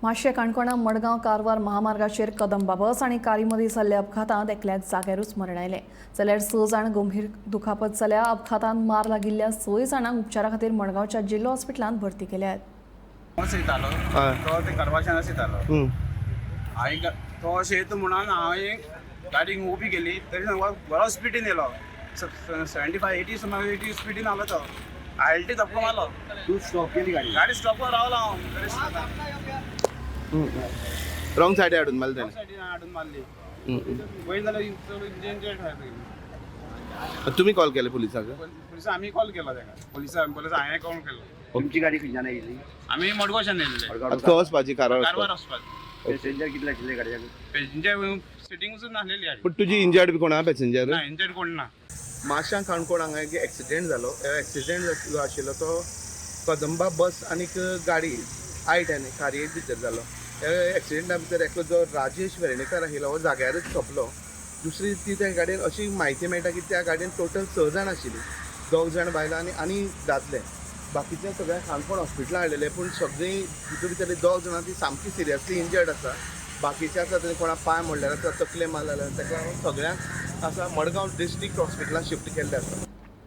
म्हापशें काणकोणा मडगांव कारवार महामार्गाचेर कदंबा बस आनी कारी मदीं जाल्ल्या अपघातांत एकल्याक जाग्यारूच मरण आयलें, जाल्यार 6 जाण गंभीर दुखापत जाल्या. अपघातांत मार लागिल्ल्या 6 जाणांक उपचारा खातीर मडगांवच्या जिल्लो हॉस्पिटलांत भरती केल्यात. बस येतालो. तो ते कारवारच्यान येतालो. हांवें तो अशें येता म्हणून हांवें गाडी उबी केली, तरी बरो स्पिडीन येयलो. 75 80 सुमार 80 स्पिडीन आलो तो. आयल्टी धपको मारलो. तू स्टॉप केली गाडी? गाडी स्टॉपार रावलो हांव तरी सुद्दां. रॉंग सायड हाडून मारले ताणें. सायडीन हाडून मारली. वयर जाल्यार चड इंजर्ड जालें. तुमी कॉल केले पुलिसांक? पुलिसां आमी कॉल केलो ताका. पुलिसां पुलिसां हांवें कॉल केलो. तुमची गाडी खंयच्यान आयिल्ली? आमी मडगांवच्यान येयल्ले. आतां खंय वचपाची? कारवार? कारवार वचपाक. वचपाक. पॅसेंजर कितले आशिल्ले गाडयेक? पॅसेंजर सिटींग सुद्दां नासलेली गाडी. पूण तुजी इंजर्ड बी कोण आहा पॅसेंजर? ना, इंजर्ड कोण ना. माश्यां काणकोण हांगा एक एक्सिडेंट जालो. एक्सिडेंट जो आशिल्लो तो कदंबा बस आनीक गाडी I-10 कारयेक भितर जालो. ह्या एक्सिडेंटा भितर एकलो जो राजेश वेर्णेकर आशिल्लो हो जाग्यारच सोंपलो. दुसरी ती त्या गाडयेन अशी म्हायती मेळटा की त्या गाडयेन टोटल 6 जाण आशिल्ली, 2 जाण बायलां आनी आनी दादले. बाकीचे सगळ्यांक काणकोण हॉस्पिटलान हाडलेले, पूण सगळीं तितून भितरली 2 जाणां ती सामकी सिरियसली इंजर्ड आसा. बाकीचे आसा तेणे कोणा पांय मोडलेले आसा, तकले मारलेले आसा, ताका लागून सगळ्यांक आसा मडगांव डिस्ट्रिक्ट हॉस्पिटलान शिफ्ट केल्ले आसा.